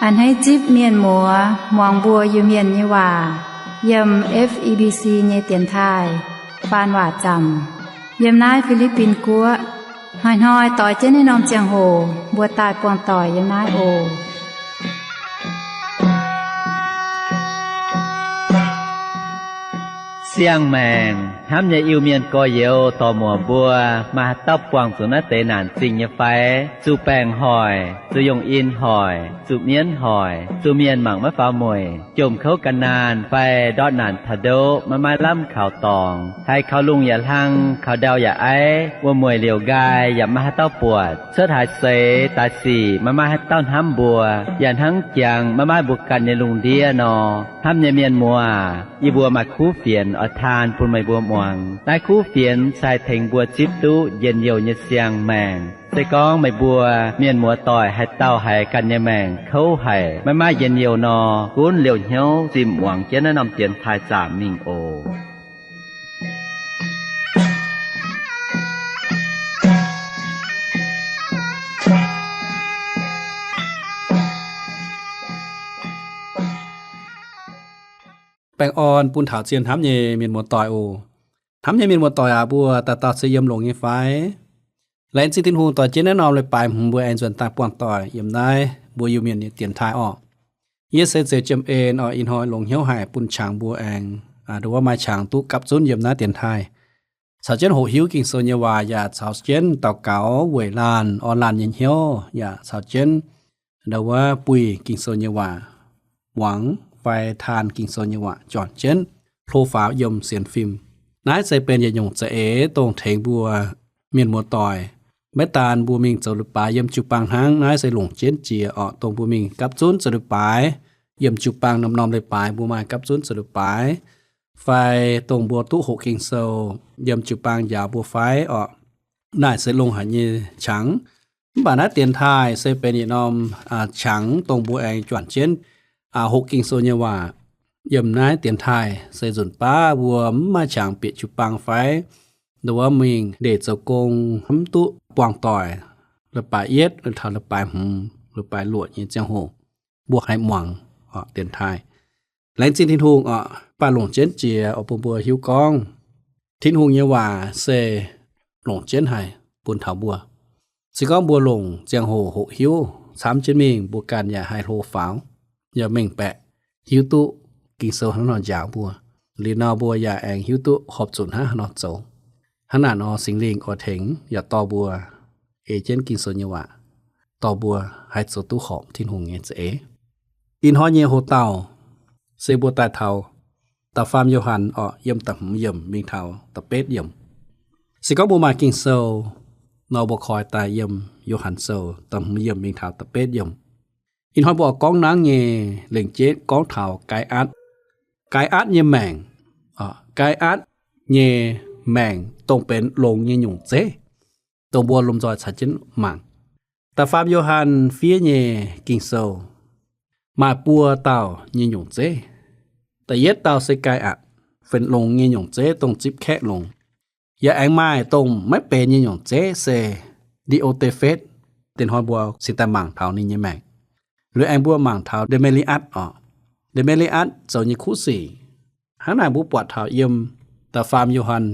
A'hneiv zipv mienh muoz muangx mbuo Iu-Mienh nyei waac yiem F E B C nyei dienx taaih faan waac zaamc yiem naaiv Fi^li^bin Guoqv. Hnoi-hnoi doix jienv naaiv norm ziangh hoc mbuo daaih buangh doic yiem naaiv oc. Siang-maengc hnamv nyei Iu-Mienh gorx-youz dorc-muoc mbuo, maaih haaix dauh buangh zuqc naaiv deix naanc zingh nyei fai? Zuqc baengc hoic, zuqc yongh in hoic, zuqc mienv hoic, zuqc mienh mangc maiv faaux mueic, jomc kouv gan naanh fai ndortv naanc taux ndoqv maiv maaih lamh kaux dorngx, haiz kaux lungh yaac hlang, kaux ndau yaac aiv, wuom-mueic liouc nqaai yaac maiv maaih haaix dauh buatc, cuotv haaix seix daaih sic maiv maaih haaix dauh hnamv mbuo, yaac hnangv jangx maiv maaih mbuo ganh nyei lungh ndiev nor, hnamv nyei mienh muoz, yie mbuo maaih kuv fienx oix taan bun meih mbuo muangx. Naaiv kuv fienx se haih tengx mbuo zipv duqv njien-youh nyei siang-maengc. Se gorngv meih mbuo mienh muoz-doic haaix dauh haiz ganh nyei maengc kouv haic, maiv maaih njien-youh nor, gunv liouh hnyouv zimh muangx jienv naaiv norm dienx taaih zaamc mingh oc. Baengh orn bun taux zien hnamv nyei mienh muoz-doic oc. Hnamv nyei mienh muoz-doic aac, mbuo dauh dauh se yiem longx nyei fai? Laengz zingh Tin-Hungh dorh jienv naaiv norm leiz-baaix hmz mbuo aengx nzuonx daaih buangh doic yiem naaiv mbuo Iu-Mienh nyei dienx taaih orqc. Yie se Zeix Jiem En orqc. Ih hnoi longx hnyouv haic bun qangx mbuo aengx, aa, nduov maaih qangx duqv gapv zunv yiem naaiv dienx taaih, caux jienv hoqc hiuv Ging-Sou nyei waac yaac caux jienv daux gaux weic laanh orn laanh nyei hnyouv yaac caux jienv nduov buih Ging-Sou nyei waac, muangx fai taan Ging-Sou nyei waac, juangc jienv hlo faaux yiem sienx fim. Naaiv se benx yietc nyungc za'eix dongh tengx mbuo mienh muoz-doic. Maiv daan mbuo mingh zoux leiz-baaix yiem jiu-baang hnangv, naaiv se longc jienv jiex orqc, dongh mbuo mingh gapv zunv zoux leiz-baaix yiem jiu-baang. Norm-norm leiz-baaix mbuo maaih gapv zunv zoux leiz-baaix, fai dongh mbuo duqv hoqc Ging-Sou yiem jiu-baang njaaux mbuo fai orqc, naaiv se longc haic nyei qangx. Mv baac naaiv dienx taaih se benx yietc norm qangx dongh mbuo aengx juangc jienv hoqc Ging-Sou nyei waac. Yiem naaiv dienx taaih se nzunc baav mbuo mv maaih qangx bieqc jiu-baang fai nduov mingh ndeic zoux gong, mv duqv buangh doic, leiz-baaix yietv taux leiz-baaix hmz, leiz-baaix luoqc nyei ziangh hoc, mbuo haiz muangx dienx taaih. Laengz zingh Tin-Hungh orqc, mv baac longc jienv jiex oix bun mbuo hiuv gorngv Tin-Hungh nyei waac se longc jienv haic bun taux mbuo. Se gorngv mbuo longc ziangh hoc hoqc hiuv camv jienv mingh, mbuo ganh yaac haih hlo faaux, yaac mengh baeqc hiuv duqv Ging-Sou hnangv nor njaaux mbuo. Liuz nor mbuo yaac aengx hiuv duqv horpc zuqc hnangv haaix nor zoux. Hnangv naaic nor Singx Lingh oix tengx yaac dorh mbuo ei jienv Ging-Sou nyei waac, dorh mbuo haih zoux duqv horpc Tin-Hungh nyei za'eix. Ih hnoi nyei hoc-dauh se mbuo daaih taux da'faam Yo^han orqc, yiem da'hmz yiemc mingh taux da'betv yiemc. Se gorngv mbuo maaih Ging-Sou nor, mbuo koi daaih yiem Yo^han Sou da'hmz yiemc mingh taux da'betv yiemc. Ih hnoi mbuo oix gorngv nangv nyei lengc jeiv gorngv taux Gaai^atc. Gaai^atc nyei maengc, Gaai^atc nyei maengc dongh benx longx nyei nyungc zeiv, dongh mbuo lomh nzoih caux jienv mangc. Da'faam Yo^han fiev nyei Ging-Sou maaih buo dauh nyei nyungc zeiv. Da'yietv dauh se Gaai^atc, benx longx nyei nyungc zeiv dongh zipv kaeqv longx. Yaac aengx maaih dongh maiv benx nyei nyungc zeiv se Ndi^o^te^fetv. Dinh hnoi mbuo cingx daaih mangc taux ninh nyei maengc. Liuz aengx mbuo mangc taux Nde^me^li^atc orqc. Nde^me^li^atc zoux nyei kuv sic. Hnangv naaic mbuo buatc taux yiem da'faam Yo^han,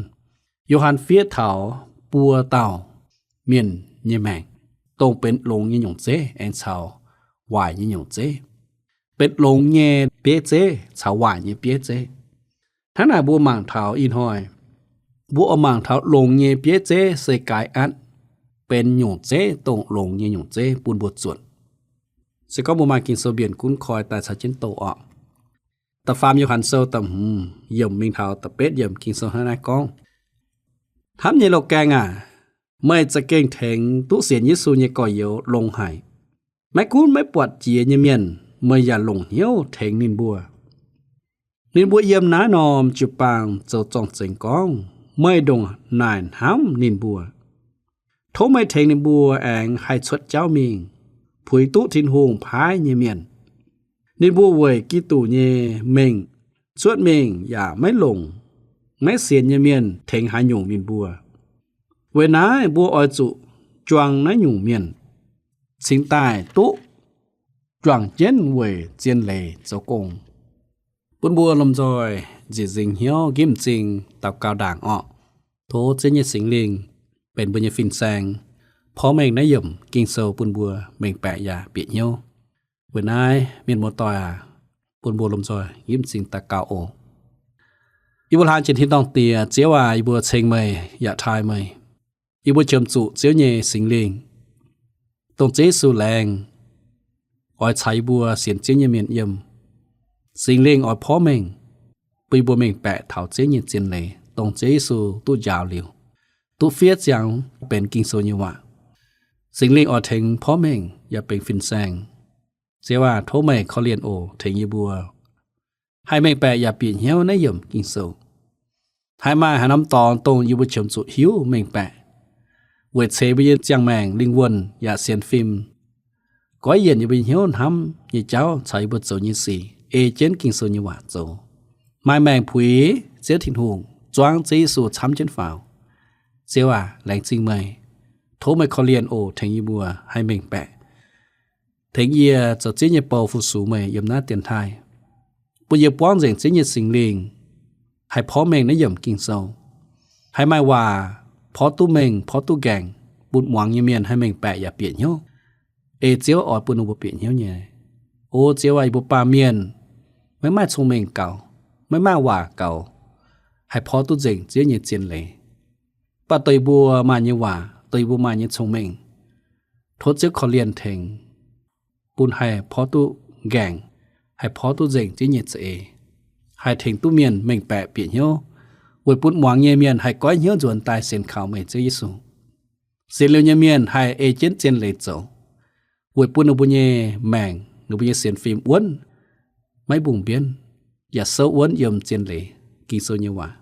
Yo^han fiev taux buo dauh mienh nyei maengc, dongh benx longx nyei nyungc zeiv aengx caux waaic nyei nyungc zeiv. Benx longx nyei bieiv zeiv caux waaic nyei bieiv zeiv. Hnangv naaic mbuo mangc taux ih hnoi, mbuo oix mangc taux longx nyei bieiv zeiv se Gaai^atc, benx nyungc zeiv dongh longx nyei nyungc zeiv bun mbuo zuotc. Se gorngv mbuo maaih Ging-Sou mbienc gunv koi daaih caux jienv doh orqc. Da'faam Yo^han Sou da'hmz yiemc mingh taux da'betv yiemc Ging-Sou hnangv naaiv gorngv, Hnamv nyei loz-gaeng aac, meih za'gengh tengx duqv sienx Yesu nyei gorx-youz longx haic. Maiv gunv maiv buatc jiex nyei mienh, meih yaac longc hnyouv tengx ninh mbuo. Ninh mbuo yiem naaiv norm jiu-baang zoux zorng-zengx gorngv meih ndongc naaic hnamv ninh mbuo. Tov meih tengx ninh mbuo aengx haih cuotv jauv mingh, puix duqv Tin-Hungh paaiv nyei mienh. Ninh mbuo weic Giduc nyei mengh cuotv mingh yaac maiv longc maiv sienx nyei mienh tengx haaix nyungc ninh mbuo. Weic naaiv mbuo oix zuqc juang naaiv nyungc mienh, cingx daaih duqv juangc jienv weic zien leiz zoux gong. Bun mbuo lomh nzoih nzieqc nzingc hnyouv nqipv m'zing daux gaux ndaangc orqc. Tov Ziouv nyei Singx Lingh benx mbuo nyei fin-saeng, porv mengh naaiv yiemc Ging-Sou bun mbuo mengh baeqc yaac bieqc hnyouv. Weic naaiv mienh muoz-doic aac, bun mbuo lomh nzoih nqipv m'zing daux gaux oc. Yie mbuo hlang jiex tin-dorngh Diex, Ziouv aac, yie mbuo ceng meih yaac taaih meih. Yie mbuo qiemx zuqc Ziouv nyei Singx Lingh, dongh Ziouv Yesu laengz oix caux yie mbuo sienx Ziouv nyei mienh yiem. Singx Lingh oix porv mengh bun yie mbuo mengh baeqc taux Ziouv nyei zien leiz, dongh Ziouv Yesu duqv njaaux liuz, duqv fiev ziangx benx Ging-Sou nyei waac. Singx Lingh oix tengx porv mengh yaac benx fin-saeng. Ziouv aac, tov meih korv-lienh oc, tengx yie mbuo haih mengh baeqc yaac bieqc hnyouv naaiv yiemc Ging-Sou. Haih maaih haaix norm dorngx dongh yie mbuo qiemx zuqc hiuv mengh baeqc, weic ceix mbuo nyei ziangh maengc lingh wuonh yaac sienx fim, goiv yienc yie mbuo nyei hnyouv hnamv nyei jauv caux yie mbuo zoux nyei sic ei jienv Ging-Sou nyei waac zoux. Maaih maengc puix Ziouv Tin-Hungh, zuangv Ziouv Yesu camv jienv faaux. Ziouv aac, laengz zingh meih. Tov meih korv-lienh oc, tengx yie mbuo haih mengh baeqc, tengx yie zoux Ziouv nyei bou fu-sux meih yiem naaiv dienx taaih, bun yie buangv nzengc Ziouv nyei Singx Lingh haih porv mengh naaiv yiemc Ging-Sou, haih maaih waac porv duqv mengh porv duqv nqaengc, bun muangx nyei mienh haih mengh baeqc yaac bieqc hnyouv, ei Ziouv oix bun ninh mbuo bieqc hnyouv nyei. O Ziouv aac, yie mbuo baamh mienh maiv maaih cong-mengh gaux, maiv maaih waac gaux, haih porv duqv nzengc Ziouv nyei zien leiz. Mv baac dongh yie mbuo maaih nyei waac, dongh yie mbuo maaih nyei cong-mengh, tov Ziouv korv-lienh tengx, bun haih porv duqv nqaengc, haih porv duqv nzengc Ziouv nyei za'eix, haih tengx duqv mienh mengh baeqc bieqc hnyouv, weic bun muangx nyei mienh haih goiv hnyouv nzuonx daaih sienx kaux meih Ziouv Yesu. Sienx liuz nyei mienh haih ei jienv zien leiz zoux, weic bun ninh mbuo nyei maengc, ninh mbuo nyei sienx fim wuonv maiv mbungh mbienv, yaac souv wuonv yiem zien leiz, Ging-Sou nyei waac.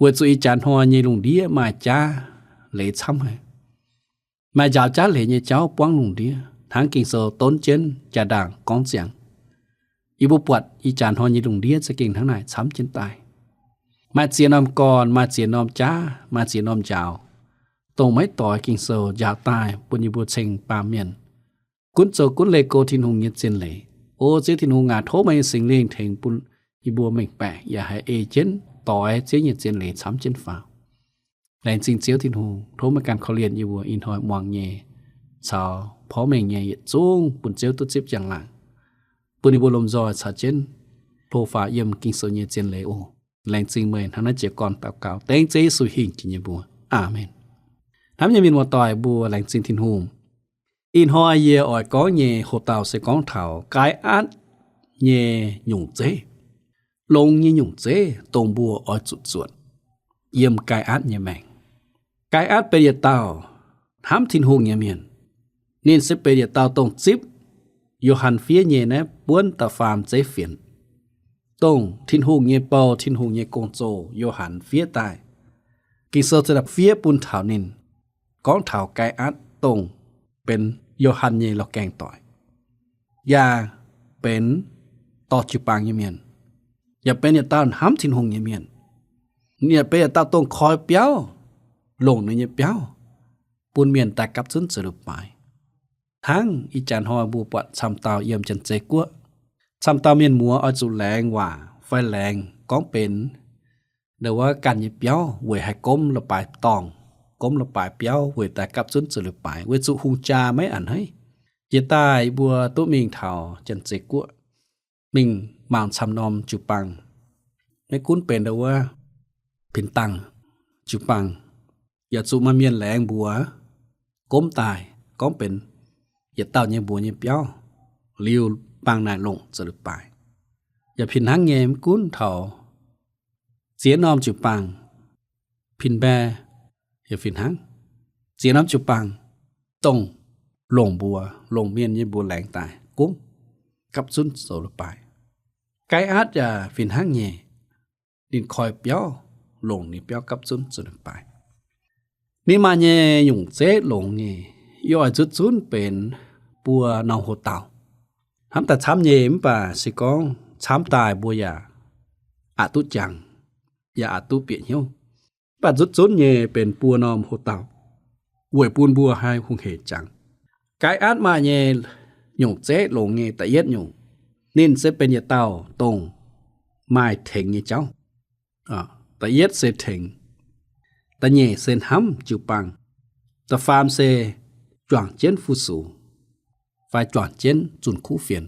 Weic zuqc ih jaax hnoi nyei lungh ndiev maaih jaav leiz camv haic. Maaih njaaux jaav leiz nyei jauv buangv lungh ndiev, hnangv Ging-Sou donv jienv jaa-ndaangc gorngv ziangx. Yie mbuo buatc ih jaax hnoi nyei lungh ndiev za'gengh hnangv naaic camv jienv daaih. Maaih ziex norm gorn, maaih ziex norm jaav, maaih ziex norm njaaux, dongh maiv doix Ging-Sou njaaux daaih bun yie mbuo ceng baamh mienh gunv zoux gunv leih go Tin-Hungh nyei zien leiz. O Ziouv Tin-Hungh aac, tov meih nyei Singx Lingh tengx bun yie mbuo mengh baeqc yaac haih ei jienv doix Ziouv nyei zien leiz camv jienv faaux. Laengz zingh Ziouv Tin-Hungh, tov meih ganh korv-lienh yie mbuo ih hnoi muangx nyei caux porv mengh nyei yietc zungv bun Ziouv duqv zipv njang-laangc, bun yie mbuo lomh nzoih caux jienv hlo faaux yiem Ging-Sou nyei zien leiz oc. Laengz zingh meih hnangv naaiv jiez gorn daux gaux dengv Ziouv Yesu hingh jiex nyei mbuox. Aamen. Hnamv nyei mienh muoz-doic mbuo, laengz zingh Tin-Hungh. Ih hnoi yie oix gorngv nyei hoc-dauh se gorngv taux Gaai^atv nyei nyungc zeiv, longx nyei nyungc zeiv dongh mbuo oix zuqc zuotc yiem Gaai^atv nyei maengc. Gaai^atv benx yietc dauh hnamv Tin-Hungh nyei mienh. Ninh se benx yietc dauh dongh zipv Yo^han fiev nyei naaiv buonv da'faam zeiv fienx, dongh Tin-Hungh nyei bou, Tin-Hungh nyei gong-zoh Yo^han fiev daaih. Ging-Sou za'gengh fiev bun taux ninh, gorngv taux Gaai^atv dongh benx Yo^han nyei lorz gaengh doic, yaac benx dorh jiu-baang nyei mienh, yaac benx yietc dauh hnamv Tin-Hungh nyei mienh. Ninh yaac benx yietc dauh dongh koi biauv, longc ninh nyei biauv bun mienh daaih gapv zunv zoux leiz-baaix. Hnangv ih jaax hnoi mbuo buatc camv dauh yiem Janx-Zei Guoqv, camv dauh mienh muoz oix zuqc laengz waac fai laengz gorngv benx ndau wuov ganh nyei biauv weic haih gomv leiz-baaix dorngh, gomv leiz-baaix biauv weic daaih gapv zunv zoux leiz-baaix, weic zuqc hungh jaa maiv a'hneiv. Jiex daaih mbuo duqv mingh taux Janx-Zei Guoqv, mingh mangc camv norm jiu-baang, maiv gunv benx ndau wuov pin-dangh jiu-baang, yaac zuqc maaih mienh laengz mbuox gomv daaih gorngv benx yietc dauh nyei mbuox nyei biauv, liuz baang naaic longc zoux leiz-baaix. Yaac fih hnangv nyei, maiv gunv taux ziex norm jiu-baang, pin-mbae yaac fih hnangv, ziex norm jiu-baang dongh longc mbuox, longc mienh nyei mbuox laengz daaih gomv gapv zunv zoux leiz-baaix. Gaai^atv yaac fih hnangv nyei, ninh koi biauv, longc ninh biauv gapv zunv zoux leiz-baaix. Ninh maaih nyei nyungc zeiv longx nyei, yie oix nzutv zunv benx buo norm hoc-dauh. Hnamv daaih camv nyei, mv baac se gorngv camv daaih mbuo yaac aqc duqv jangx, yaac aqc duqv bieqc hnyouv. Mv baac nzutv zunv nyei benx buo norm hoc-dauh, weic bun mbuo haih hungh hec jangx. Gaai^atv maaih nyei nyungc zeiv longx nyei da'yietv nyungc. Ninh se benx yietc dauh dongh maaih tengx nyei jauv. Da'yietv se tengx, da'nyeic se hnamv jiu-baang, da'faam se juangc jienv fu-sux fai juangc jienv zunh kuv fienx.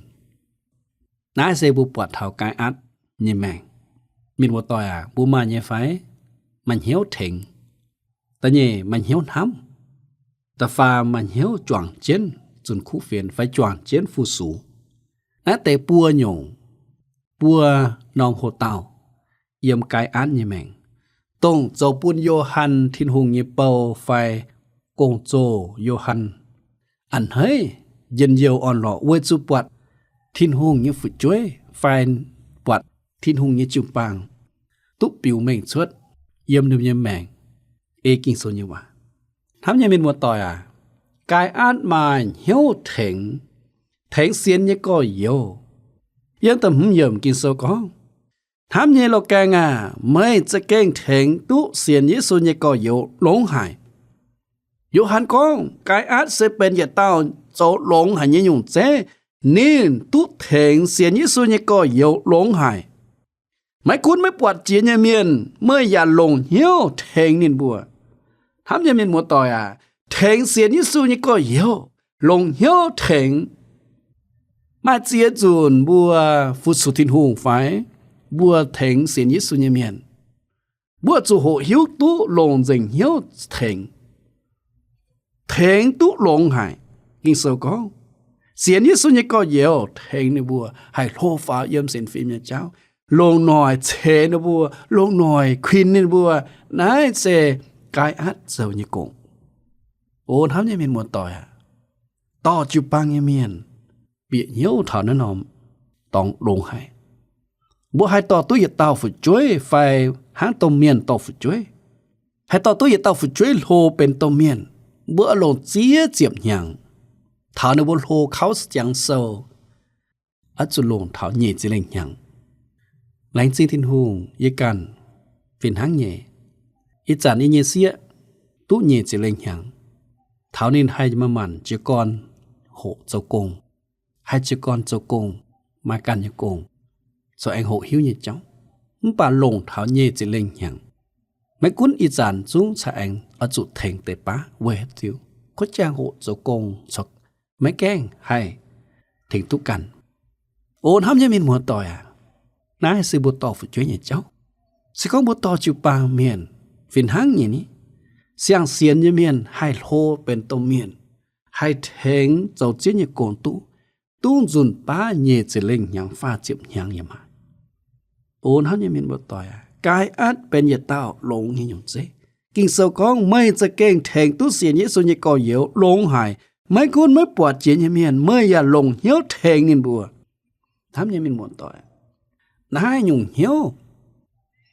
Naaiv se mbuo buatc taux Gaaiaatv nyei maengc. Mienh muoz-doic aac, mbuo maaih nyei fai? Maaih hnyouv tengx. Da'nyeic maaih hnyouv hnamv. Da'faam maaih hnyouv juangc jienv zunh kuv fienx fai juangc jienv fu-sux. Naaiv deix buo nyungc, buo norm hoc-dauh yiem Gaaiaatv nyei maengc, dongh zoux bun Yo^han, Tin-Hungh nyei bou fai gong-zoh Yo^han a'hneiv njien-youh orn-lorqc weic zuqc buatc Tin-Hungh nyei fu'jueiv fai buatc Tin-Hungh nyei jiu-baang duqv biux mengh cuotv yiem ninh nyei maengc ei Ging-Sou nyei waac. Hnamv nyei mienh muoz-doic aac, Gaaiaatv maaih hnyouv tengx, tengx sienx nyei gorx-youz. Yiem da'hmz yiemc Ging-Sou gorngv, Hnamv nyei loz-gaeng aah! Meih za'gengh tengx duqv sienx Yesu nyei gorx-youz longx haic. Yo^han gorngv Gaaiaatv se benx yietc dauh zoux longx haic nyei nyungc zeiv. Ninh duqv tengx sienx Yesu nyei gorx-youz longx haic. Maiv gunv maiv buatc jiex nyei mienh, meih yaac longc hnyouv tengx ninh mbuo. Hnamv nyei mienh muoz-doic aac, tengx sienx Yesu nyei gorx-youz, longc hnyouv tengx. Maaih ziex nzunc mbuo fu-sux Tin-Hungh fai mbuo tengx sienx Yesu nyei mienh, mbuo zuqc hoqc hiuv duqv longc nzengc hnyouv tengx, tengx duqv longx haic. Ging-Sou gorngv, sienx Yesu nyei gorx-youz tengx ninh mbuo haih hlo faaux yiem sienx fim nyei jauv, longc noic ceix ninh mbuo, longc noic kuinx ninh mbuo. Naaiv se Gaaiaatv zoux nyei gong. O hnamv nyei mienh muoz-doic aac, dorh jiu-baang nyei mienh bieqc hnyouv taux naaiv norm dorngx longx haic. Mbuo haih dorh duqv yietc dauh fu'jueiv fai hnangv domh mienh dorh fu'jueiv, haih dorh duqv yietc dauh fu'jueiv hlo benx domh mienh, mbuo oix longc ziex ziepc hnyangx taux ninh mbuo hlo kauv jangx sou, oix zuqc longc taux nyic ziepc lengh hnyangx. Laengz zingh Tin-Hungh, yie ganh fih hnangv nyei. Ih zanc yie nyei sieqv duqv nyic ziepc lengh hnyangx, taux ninh haih manc-manc jiez gorn hoqc zoux gong, haih jiez gorn zoux gong, maaih ganh nyei gong, corc aengx hoqc hiuv nyei jauv. Mv baac longc taux nyic ziepc lengh hnyangx, maiv gunv ih zanc zungv corc aengx oix zuqc tengx deix baav weic haaix diuc? Kuotv jaang hoqc zoux gong corc maiv gaengh haih tengx duqv ganh. O hnamv nyei mienh muoz-doic aac, naaiv se mbuo dorh fu'jueiv nyei jauv. Se gorngv mbuo dorh jiu-baang mienh fih hnangv nyei ni, siang-sienx nyei mienh haih hlo benx domh mienh, haih tengx zoux ziex nyei gong duqv, duqv nzunc baav nyic ziepc lengh hnyangx faah ziepc hnyangx yaac maaih. O hnamv nyei mienh muoz-doic aac, Gaaiaatv benx yietc dauh longx nyei nyungc zeiv. Ging-Sou gorngv, meih za'gengh tengx duqv sienx Yesu nyei gorx-youz longx haic. Maiv gunv maiv buatc jiex nyei mienh, meih yaac longc hnyouv tengx ninh mbuo. Hnamv nyei mienh muoz-doic, naaiv nyungc hnyouv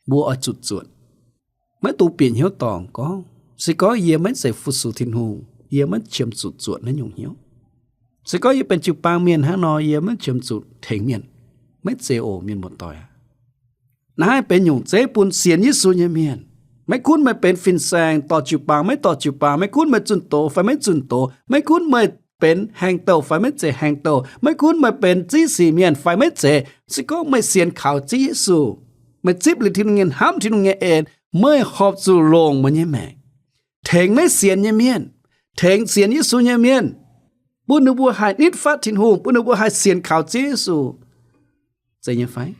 mbuo oix zuqc zuotc. Maiv dungx bieqc hnyouv dorngc gorngv, se gorngv yie maiv zeiz fu-sux Tin-Hungh, yie maiv qiemx zuqc zuotc naaiv nyungc hnyouv. Se gorngv yie benx jiu-baang mienh hnangv nor, yie maiv qiemx zuqc tengx mienh. Maiv zeiz oc, mienh muoz-doic aac. Naaiv benx nyungc zeiv bun sienx Yesu nyei mienh. Maiv gunv meih benx fin-saeng, dorh jiu-baang, maiv dorh jiu-baang, maiv gunv meih zunh doz fai maiv zunh doz, maiv gunv meih benx haeng douh fai maiv zeiz haeng douh, maiv gunv meih benx ziqv sic mienh fai maiv zeiz, se gorngv meih sienx kaux Ziouv Yesu, meih zipv liuz Tin-Hungh nyei hnamv, Tin-Hungh nyei en, meih horpc zuqc longc meih nyei maengc tengx maiv sienx nyei mienh, tengx sienx Yesu nyei mienh, bun ninh mbuo haih nitv fatv Tin-Hungh, bun ninh mbuo haih sienx kaux Ziouv Yesu. Zeiz nyei fai?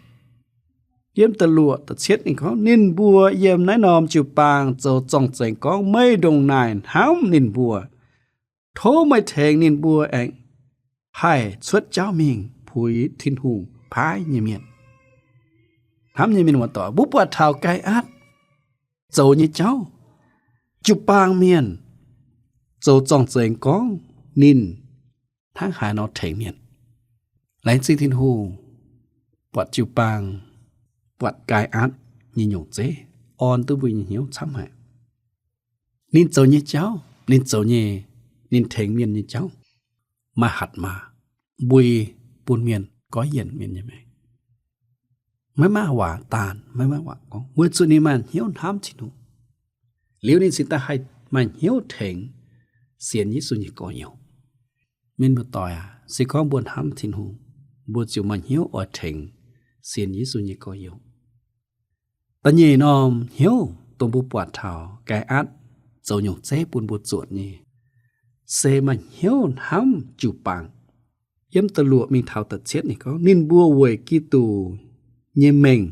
Yiem da'luoqc da'cietv ninh gorngv, ninh mbuo yiem naaiv norm jiu-baang zoux zorng-zengx gorngv, meih ndongc naaic hnamv ninh mbuo. Tov meih tengx ninh mbuo aengx haih cuotv jauv mingh puix Tin-Hungh paaiv nyei mienh. Hnamv nyei mienh muoz-doic, mbuo buatc taux Gaaiaatv zoux nyei jauv, jiu-baang mienh zoux zorng-zengx gorngv ninh hnangv haaix nor tengx mienh. Laengz zingh Tin-Hungh, buatc jiu-baang, buatc Gaaiaatv nyei nyungc zeiv, orn duqv mbuo nyei hnyouv camv haic. Ninh zoux nyei jauv, ninh zoux nyei, ninh tengx mienh nyei jauv, maaih hatc maaz, mbui bun mienh goiv yienc mienh nyei maengc. Maiv maaih waac daanh, maiv maaih waac gorngv, weic zuqc ninh maaih hnyouv hnamv Tin-Hungh. Liuz ninh cingx daaih haih maaih hnyouv tengx sienx Yesu nyei gorx-youz. Mienh muoz-doic aac, se gorngv mbuo hnamv Tin-Hungh, mbuo ziouc maaih hnyouv oix tengx sienx Yesu nyei gorx-youz. Da'nyeic norm hnyouv dongh mbuo buatc taux Kai^atc zoux nyungc zeiv bun mbuo zuotc nyei, se maaih hnyouv hnamv jiu-baang. Yiem da'luoqc mingh taux da'cietv ninh gorngv, ninh mbuo weic Giduc nyei mengh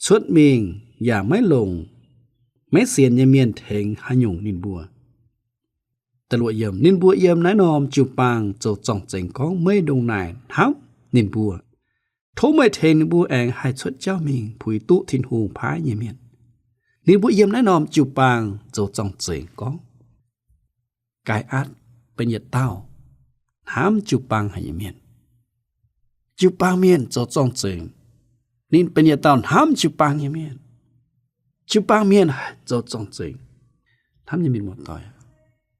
cuotv mingh yaac maiv longc maiv sienx nyei mienh tengx haaix nyungc ninh mbuo. Ninh mbuo yiem naaiv norm jiu-baang zoux zorng-zengx gorngv, meih ndongc naaic hnamv ninh mbuo, tov meih tengx ninh mbuo aengx haih cuotv jauv mingh puix duqv Tin-Hungh paaiv nyei mienh. Ninh mbuo yiem naaiv norm jiu-baang zoux zorng-zengx gorngv, Kai^atc benx yietc dauh hnamv jiu-baang haic nyei mienh. Jiu-baang mienh zoux zorng-zengx, ninh benx yietc dauh hnamv jiu-baang nyei mienh. Jiu-baang mienh zoux zorng-zengx, hnamv nyei mienh muoz-doic.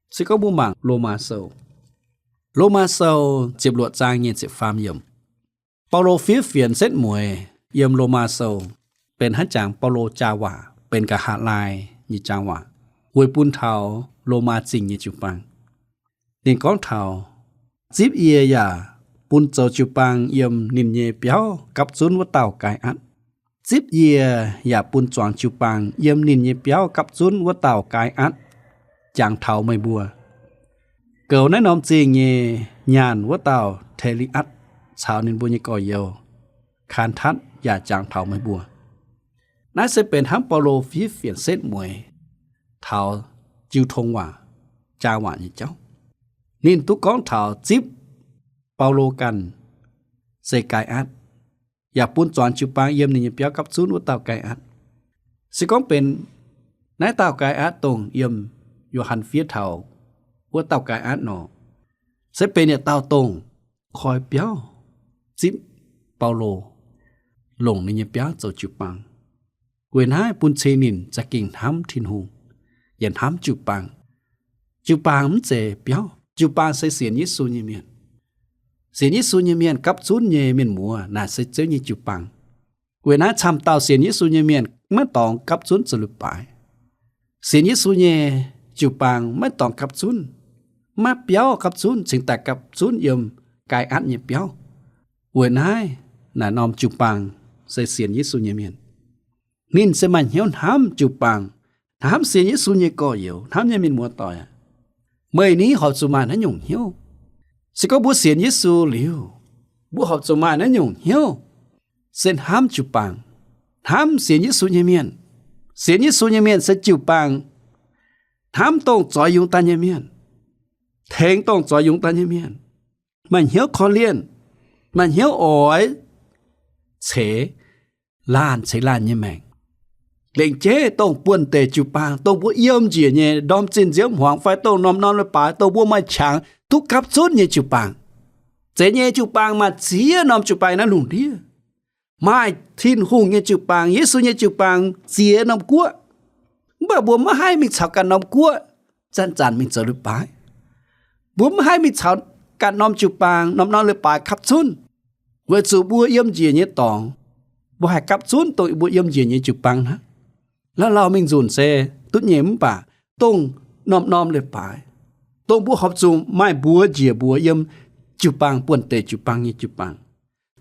Se gorngv mbuo mangc Lomaa Sou, Lomaa Sou ziepc luoqc zaang nyei ziepc faam yiemc, Baulo fiev fienx setv mueiz yiem Lomaa Sou, benx hnangv jangx Baulo jaa waac, benx ga'haav laai nyei jaa waac, weic bun taux Lomaa Zingh nyei jiu-baang. Ninh gorngv taux, zipv yie yaac bun zoux jiu-baang yiem ninh nyei biauv gapv zunv wuov dauh Kai^atc. Zipv yie yaac bun zuangx jiu-baang yiem ninh nyei biauv gapv zunv wuov dauh Kai^atc, jangx taux meih mbuo. Goux naaiv norm zingh nyei nyaanh wuov dauh Te^li^atc caux ninh mbuo nyei gorx-youz, Kaantatc, yaac jangx taux meih mbuo. Naaiv se benx hnangv Baulo fiev fienx setv mueiz taux jiu tong waac, jaa waac nyei jauv. Ninh duqv gorngv taux zipv Baulo ganh se Kai^atc, yaac bun zuangx jiu-baang yiem ninh nyei biauv gapv zunv wuov dauh Kai^atc. Se gorngv benx naaiv dauh Kai^atc dongh yiem Yo^han fiev taux wuov dauh Kai^atc nor, se benx yietc dauh dongh koi biauv zipv Baulo longc ninh nyei biauv zoux jiu-baang. Weic naaiv bun cing ninh za'gengh hnamv Tin-Hungh, yaac hnamv jiu-baang. Jiu-baang mv zeiz biauv. Jiu-baang se sienx Yesu nyei mienh. Sienx Yesu nyei mienh gapv zunv nyei mienh muoz naaic se Ziouv nyei jiu-baang. Weic naaiv camv dauh sienx Yesu nyei mienh maiv dorngx gapv zunv zoux leiz-baaix. Sienx Yesu nyei jiu-baang maiv dorngx gapv zunv, maiv biauv gapv zunv, cingx daaih gapv zunv yiem Kai^atc nyei biauv. Weic naaiv naaic norm jiu-baang se sienx Yesu nyei mienh. Ninh se maaih hnyouv hnamv jiu-baang, hnamv sienx Yesu nyei gorx-youz. Hnamv nyei mienh muoz-doic aac, meih ni horpc zuqc maaih naaiv nyungc hnyouv. Se gorngv mbuo sienx Yesu liuz, mbuo horpc zuqc maaih naaiv nyungc hnyouv, se hnamv jiu-baang, hnamv sienx Yesu nyei mienh. Sienx Yesu nyei mienh se jiu-baang, hnamv dongh zoix yungz daaih nyei mienh, tengx dongh zoix yungz daaih nyei mienh, maaih hnyouv korv-lienh, maaih hnyouv oix ceix laanh ceix laanh nyei maengc. Lengc jeiv dongh buonv-deic jiu-baang, dongh mbuo yiem njiec nyei ndorm zinh nziouv hmuangx fai dongh norm-norm leiz-baaix dongh mbuo maaih qangx duqv gapv zunv nyei jiu-baang. Zeiz nyei jiu-baang maaih ziex norm jiu-baang naaiv lungh ndiev. Maaih Tin-Hungh nyei jiu-baang, Yesu nyei jiu-baang ziex norm guoqv. Mv baac mbuo maiv haih mingh caux ganh norm guoqv zanc-zanc mingh zoux leiz-baaix. Mbuo maiv haih mingh caux ganh norm jiu-baang, norm-norm leiz-baaix gapv zunv. Weic zuqc mbuo yiem njiec nyei dorngx, mbuo haih gapv zunv dongh mbuo yiem njiec nyei jiu-baang hnangv. Lauh lauh mingh nzunc se duqv nyei, mv baac dongh norm-norm leiz-baaix, dongh mbuo horpc zuqc maaih mbuox njiec mbuox yiem jiu-baang, buonv-deic jiu-baang nyei jiu-baang.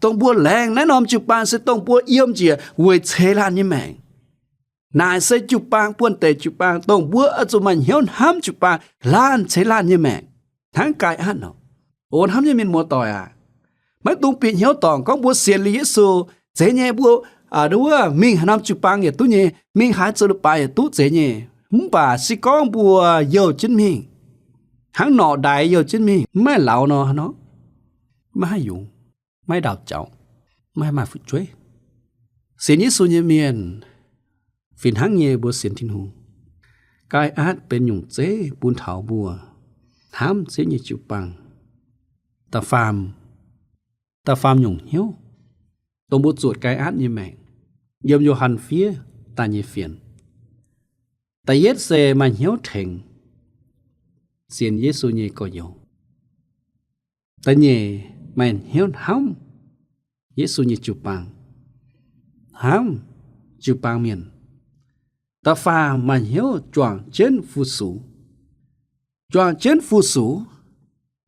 Dongh mbuo laengz naaiv norm jiu-baang se dongh mbuo yiem njiec weic ceix laanh nyei maengc. Naaic se jiu-baang, buonv-deic jiu-baang, dongh mbuo oix zuqc maaih hnyouv hnamv jiu-baang, laanh ceix laanh nyei maengc, hnangv Gaai^atc nor. O hnamv nyei mienh muoz-doic aac, maiv dungx bieqc hnyouv dorngc gorngv mbuo sienx liuz Yesu, zeiz nyei, mbuo, aa, wuov mingh haaix norm jiu-baang yietc duqv nyei, mingh haaix zoux leiz-baaix yietc duqv, zeiz nyei. Mv baac se gorngv mbuo youh jienv mingh, hnangv norqc ndaix youh jienv mingh, mv maaih lauz nor, nor, maiv haih yungz, maiv ndaauh jaux, maiv haih maaih fu'jueiv. Sienx Yesu nyei mienh fih hnangv nyei mbuo sienx Tin-Hungh. Gaai^atc benx nyungc zeiv bun taux mbuo hnamv Ziouv nyei jiu-baang. Da'faam, da'faam nyungc hnyouv, dongh mbuo zuotc Gaai^atc nyei maengc, yiem Yo^han fiev daaih nyei fienx. Da'yietv se maaih hnyouv tengx sienx Yesu nyei gorx-youz. Da'nyeic maaih hnyouv hnamv Yesu nyei jiu-baang, hnamv jiu-baang mienh. Da'faam maaih hnyouv juangc jienv fu-sux. Juangc jienv fu-sux,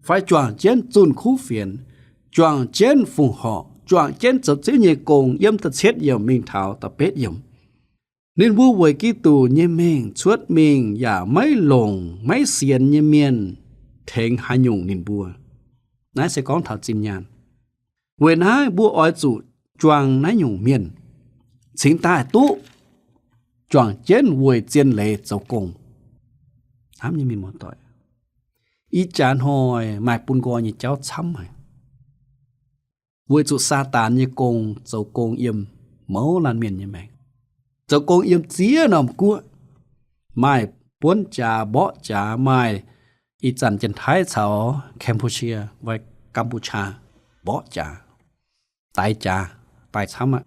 fai juangc jienv zunh kuv fienx, juangc jienv fongc horc, juangc jienv zoux Ziouv nyei gong, yiem da'cietv yiemc mingh taux da'betv yiemc. Ninh mbuo weic Giduc nyei mengh cuotv mingh yaac maiv longc maiv sienx nyei mienh tengx haaix nyungc ninh mbuo. Naaiv se gorngv taux zinh nyaanh. Weic naaiv mbuo oix zuqc juangc naaiv nyungc mienh cingx daaih duqv juangc jienv weic zien leiz zoux gong. Hnamv nyei mienh muoz-doic, ih jaax hnoi maaih bun nqoi nyei jauv camv haic. Weic zuqc Saadaan nyei gong zoux gong yiem mouz laanh mienh nyei maengc, zoux gong yiem ziex norm guoqv, maaih buonv jaax mborqv jaax, maaih ih zanc Janx-Taiv caux Cambodia fai Gam^bu^qaa mborqv jaax, daix jaax, daix camv aqv.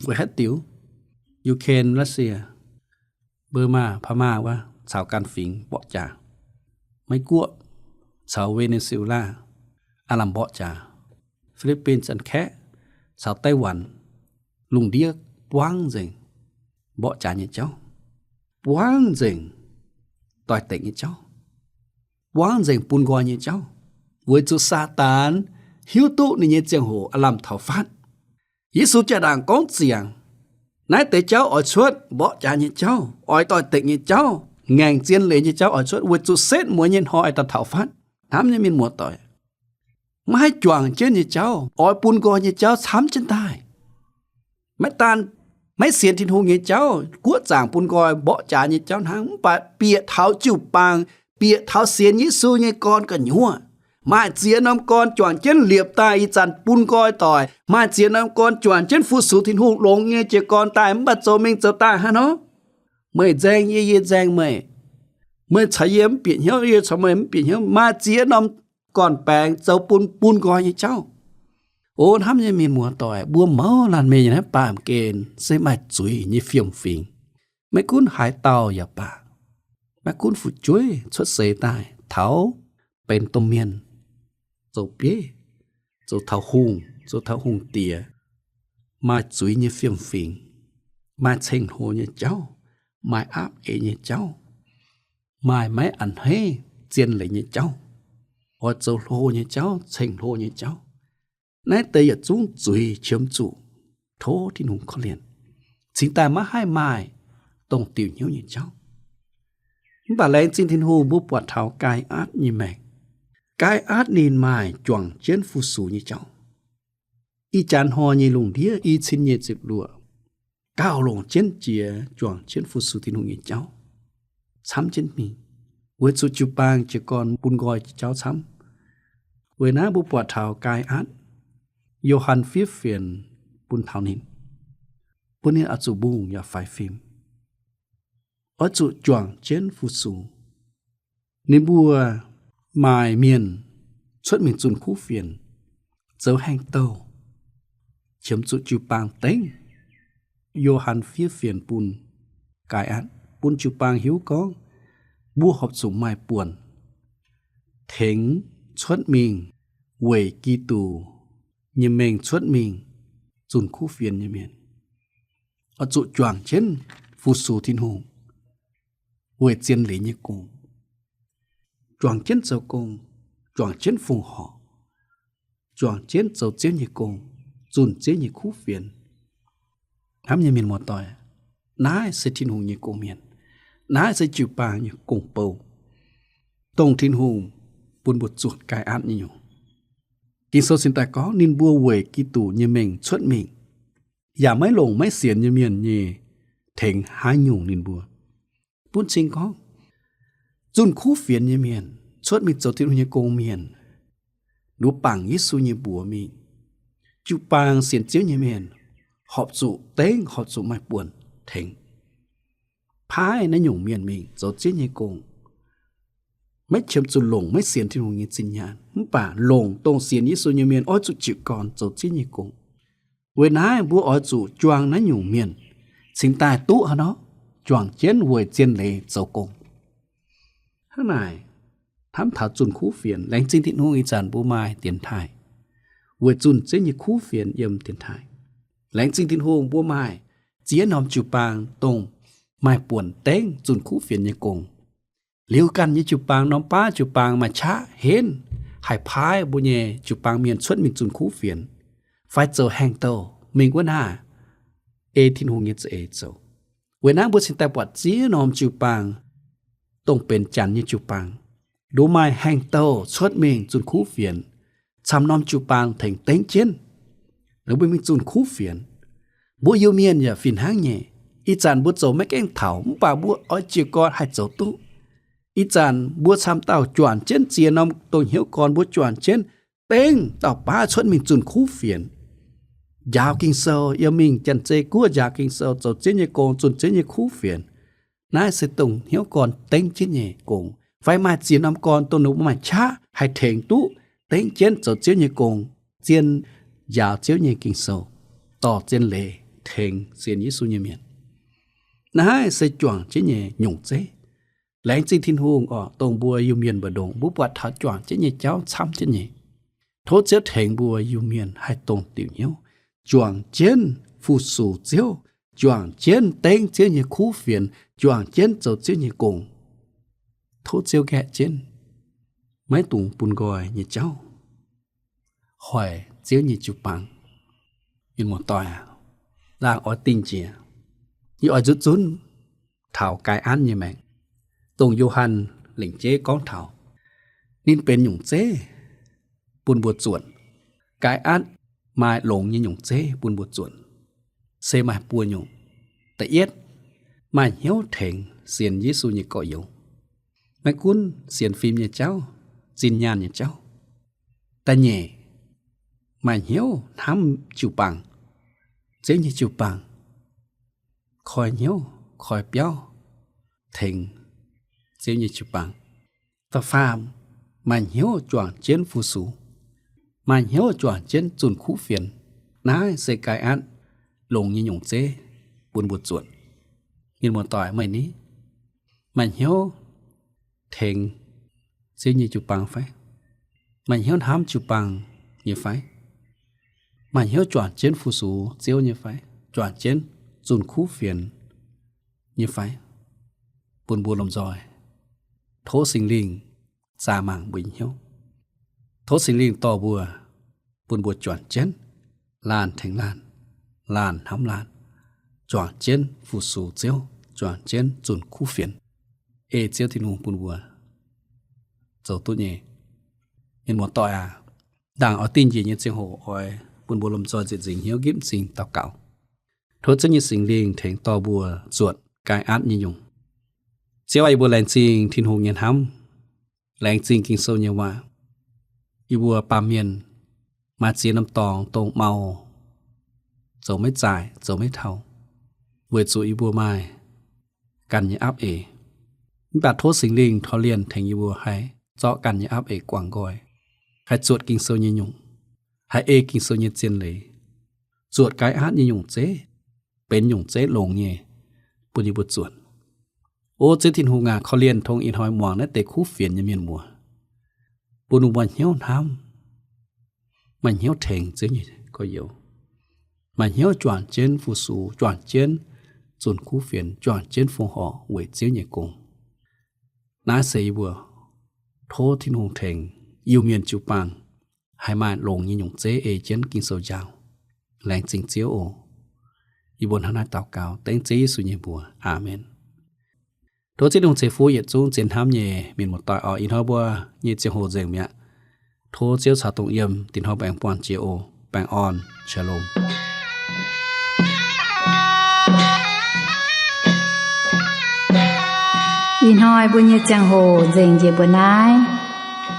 Weic haaix diuc? Ukraine, Russia, Burma, Pama wuov caux ganh fingx mborqv jaax. Meiv Guoqv caux Venezuela aav lamh mborqv jaax. Philippines, Janx-Kaeqv caux Taiwan lungh ndiev buangv nzengc mborqv jaax nyei jauv, buangv nzengc doix-dekc nyei jauv, buangv nzengc bun nqoi nyei jauv, weic zuqc Saadaan hiuv duqv ninh nyei ziangh hoc aav lamh taux fatv. Yesu jaa-ndaangc gorngv ziangx, naaiv deix jauv oix cuotv, mborqv jaax nyei jauv, oix doix-dekc nyei jauv, ngaengc zien leiz nyei jauv oix cuotv, weic zuqc setv mueiz nyei hnoi daaih taux fatv. Hnamv nyei mienh muoz-doic, maiv haih juangc jienv nyei jauv, oix bun nqoi nyei jauv camv jienv daaih. Maiv daan maiv sienx Tin-Hungh nyei jauv, guoqv zaangc bun nqoi mborqv jaax nyei jauv hnangv, mv baac bieqc taux jiu-baang, bieqc taux sienx Yesu nyei gorn gu'nyuoz, maaih ziex norm gorn juangc jienv liepc daaih ih zanc bun nqoi doic, maaih ziex norm gorn juangc jienv fu-sux Tin-Hungh longx nyei jiez gorn daaih, mv baac zoux mingh zoux daaih hnangv nor, meih nzaeng yie, yie nzaeng meih, meih caux yie mv bieqc hnyouv, yie caux meih mv bieqc hnyouv, maaih ziex norm gorn-baengx zoux bun bun nqoi nyei jauv. O hnamv nyei mienh muoz-doic, mbuo mouz laanh mienh yiem naaiv baamh gen se maaih zuiz nyei fiem-fingx. Maiv gunv haaix dauh yaac baac, maiv gunv fu'jueiv cuotv seix daaih taux benx domh mienh, zoux bieiv, zoux taux hungh, zoux taux hungh diex, maaih zuiz nyei fiem-fingx, maaih ceng-hlo nyei jauv, maaih aapv eix nyei jauv, maaih maiv a'hneiv zien leiz nyei jauv, oix zoux hlo nyei jauv, ceng-hlo nyei jauv. Naaiv deix yietc zungv zuiz qiemx zuqc tov Tin-Hungh korv-lienh, cingx daaih maiv haih maaih dongh diuc hnyouv nyei jauv. Mv baac laengz zingh Tin-Hungh mbuo buatc taux Gaai^atc nyei maengc. Gaai^atc ninh maaih juangc jienv fu-sux nyei jauv. Ih jaax hnoi nyei lungh ndiev i cin nyic ziepc luoqc, gauh longc jienv jiex juangc jienv fu-sux Tin-Hungh nyei jauv camv jienv mingh, weic zuqc jiu-baang jiez gorn bun nqoi jauv camv. Weic naaiv mbuo buatc taux Gaai^atc, Yo^han fiev fienx bun taux ninh, bun ninh oix zuqc mbungh yaac faix fim, oix zuqc juangc jienv fu-sux. Ninh mbuo maaih mienh cuotv mingh zunh kuv fienx, zoux haengh douh, qiemx zuqc jiu-baang dengv. Yo^han fiev fienx bun Gaai^atc, bun jiu-baang hiuv gorngv mbuo horpc zuqc maaih buonc tengx cuotv mingh weic Giduc nyei mengh cuotv mingh zunh kuv fienx nyei mienh. Oix zuqc juangc jienv fu-sux Tin-Hungh weic zien leiz nyei gong, juangc jienv zoux gong, juangc jienv fongc horc, juangc jienv zoux Ziouv nyei gong, zunh Ziouv nyei kuv fienx. Hnamv nyei mienh muoz-doic, naaiv se Tin-Hungh nyei gong-mienh. Naaiv se jiu-baang nyei gong-bou, dongh Tin-Hungh bun mbuo zuotc Gaai^atc nyei nyungc. Ging-Sou cingx daaih gorngv ninh mbuo weic Giduc nyei mengh cuotv mingh, yaac maiv longc maiv sienx nyei mienh nyei tengx haaix nyungc ninh mbuo. Bun cing gorngv, zunh kuv fienx nyei mienh, cuotv mingh zoux Tin-Hungh nyei gong-mienh, nduov bangc Yesu nyei mbuox mingh. Jiu-baang sienx Ziouv nyei mienh horpc zuqc dengv, horpc zuqc maaih buonc tengx paaiv naaiv nyungc mienh mingh zoux Ziouv nyei gong. Maiv qiemx zuqc longc maiv sienx Tin-Hungh nyei zinh nyaanh, mv baac longc dongh sienx Yesu nyei mienh oix zuqc jiu gorn zoux Ziouv nyei gong. Weic naaiv mbuo oix zuqc juang naaiv nyungc mienh cingx daaih duqv haaix nor, juangc jienv weic zien leiz zoux gong. Hnangv naaic, hnamv taux zunh kuv fienx, laengz zingh Tin-Hungh ih zanc mbuo maaih dienx taaih weic zunh Ziouv nyei kuv fienx yiem dienx taaih. Laengz zingh Tin-Hungh mbuo maaih ziex norm jiu-baang dongh maaih buonc dengv zunh kuv fienx nyei gong. Liuz ganh nyei jiu-baang, norm baav jiu-baang maaih qaqv henv, haih paaiv mbuo nyei jiu-baang mienh cuotv mingh zunh kuv fienx, fai zoux haengh douh mingh wuov naaic, ei Tin-Hungh nyei za'eix zoux. Weic naaiv mbuo cingx daaih buatc ziex norm jiu-baang, dongh benx janx nyei jiu-baang, nduov maaih haengh douh cuotv mingh zunh kuv fienx, camv norm jiu-baang tengx dengv jienv ninh mbuo mingh zunh kuv fienx. Mbuo Iu-Mienh yaac fih hnangv nyei. Ih zanc mbuo zoux maiv gaengh taux, mv baac mbuo oix jiez gorn haih zoux duqv. Ih zanc mbuo camv dauh juangc jienv ziex norm dongh hnyouv gorn, mbuo juangc jienv dengv dauh baav cuotv mingh zunh kuv fienx, njaaux Ging-Sou, yiem mingh Janx-Zei Guoqv njaaux Ging-Sou, zoux Ziouv nyei gong, zunh Ziouv nyei kuv fienx. Naaiv se dongh hnyouv gorn dengv jienv nyei gong. Fai maaih ziex norm gorn dongh ninh mbuo maaih qaqv haih tengx duqv dengv jienv zoux Ziouv nyei gong, zien njaaux Ziouv nyei Ging-Sou, dorh zien leiz tengx sienx Yesu nyei mienh. Naaiv se juangc jienv nyei nyungc zeiv. Laengz zingh Tin-Hungh oc, dongh mbuo Iu-Mienh mbu'ndongx mbuo buatc taux juangc jienv nyei jauv camv jienv nyei. Tov Ziouv tengx mbuo Iu-Mienh haih dongh diuc hnyouv, juangc jienv fu-sux Ziouv, juangc jienv dengv Ziouv nyei kuv fienx, juangc jienv zoux Ziouv nyei gong. Tov Ziouv nqaeqv jienv, maiv dungx bun nqoi nyei jauv hoic Ziouv nyei jiu-baang. Mienh muoz-doic aac, laangh oix dingh njiec, yie oix nzutv zunv taux Gaai^an nyei maengc, dongh Yo^han lengc jeiv gorngv taux ninh benx nyungc zeiv bun mbuo zuotc. Gaai^an maaih longx nyei nyungc zeiv bun mbuo zuotc, se maaih buo nyungc. Da'yietv, maaih hnyouv tengx sienx Yesu nyei gorx-youz, maiv gunv sienx fim nyei jauv, zinh nyaanh nyei jauv. Da'nyeic, maaih hnyouv hnamv jiu-baang, Ziouv nyei jiu-baang, koi hnyouv koi biauv tengx Ziouv nyei jiu-baang. Da'faam, maaih hnyouv juangc jienv fu-sux, maaih hnyouv juangc jienv zunh kuv fienx. Naaiv se Gaai^an longx nyei nyungc zeiv bun mbuo zuotc. Mienh muoz-doic, meih ni maaih hnyouv tengx Ziouv nyei jiu-baang fai? Maaih hnyouv hnamv jiu-baang nyei fai? Maaih hnyouv juangc jienv fu-sux Ziouv nyei fai? Juangc jienv zunh kuv fienx nyei fai? Bun mbuo lomh nzoih tov Singx Lingh zaah mangc mbuo nyei hnyouv. Tov Singx Lingh dorh mbuo, bun mbuo juangc jienv, laanh tengx laanh, laanh hnamv laanh, juangc jienv fu-sux Ziouv, juangc jienv zunh kuv fienx, ei Ziouv Tin-Hungh bun mbuo zoux duqv nyei. Mienh muoz-doic aac, ndaangc oix dingh njiec nyei ziangh hoc oix bun mbuo lomh nzoih nzieqc nzingc hnyouv nqipv m'zing daux gaux. Tov Ziouv nyei Singx Lingh tengx dorh mbuo zuotc Gaai^an nyei nyungc. Ziouv aac, yie mbuo laengz zingh Tin-Hungh nyei hnamv, laengz zingh Ging-Sou nyei waac. Yie mbuo baamh mienh maaih ziex norm dorngx dongh mau, zoux maiv zaaic, zoux maiv taux, weic zuqc yie mbuo maaih ganh nyei apv eix. Mv baac tov Singx Lingh korv-lienh tengx yie mbuo haih zorqv ganh nyei apv eix guangc nqoi, haih zuotc Ging-Sou nyei nyungc, haih ei Ging-Sou nyei zien leiz, zuotc Gaai^an nyei nyungc zeiv, benx nyungc zeiv longx nyei, bun yie mbuo zuotc. O Ziouv Tin-Hungh aac, korv-lienh tongx ih hnoi muangx naaiv deix kuv fienx nyei mienh muoz, bun ninh mbuo maaih hnyouv hnamv, maaih hnyouv tengx Ziouv nyei gorx-youz, maaih hnyouv juangc jienv fu-sux, juangc jienv zunh kuv fienx, juangc jienv fongc horc weic Ziouv nyei gong. Naaiv se yie mbuo tov Tin-Hungh tengx Iu-Mienh jiu-baang haih maaih longx nyei nyungc zeiv ei jienv Ging-Sou njaaux. Laengz zingh Ziouv oc. Yie mbuo hnangv naaiv daux gaux dengv Ziouv Yesu nyei mbuox. Aamen. Tov Ziouv Tin-Hungh ceix fuqv yietc zungv zien hnamv nyei mienh muoz-doic oc. Ih hnoi mbuo nyei ziangh hoc nzengc mi'aqv. Tov Ziouv caux dongh yiem, dinh hnoi mbuo aengx buangh jiex oc. Baengh orn, Shalom. Ih hnoi mbuo nyei ziangh hoc nzengc njiec mbuo naaiv.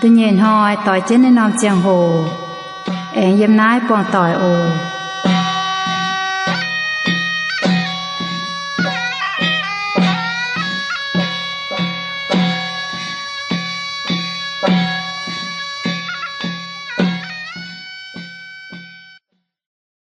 Da'nyeic hnoi doix jienv naaiv norm ziangh hoc aengx yiem naaiv buangh doic oc.